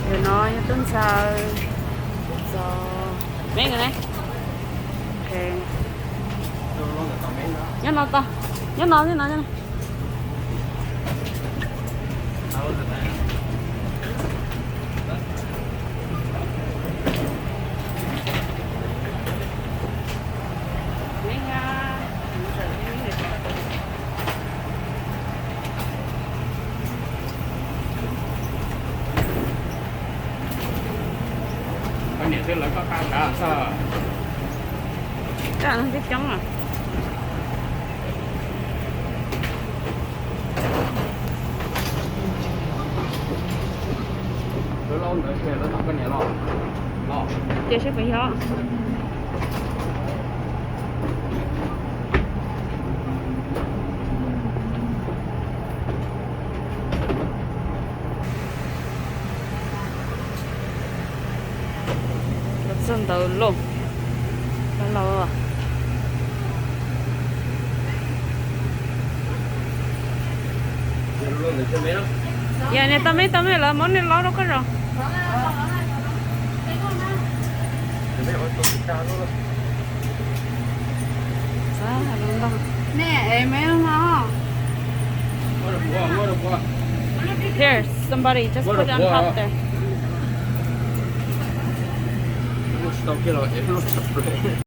Ntawm no yog tub ntxhais txog meb ne. Nyob no tau, nyob no, nyob no. Koj niam twb lawv koj qab sav xwb. Koj twb coob os. Lawv laub ntawd lawv tom koj niam los. Los. Ces seb puas yog. Los txog ntawd lauj. Los lauj. Yog niag tau me tau me lawv muab niag laub rau koj zaum. Here, somebody, just put it on top there.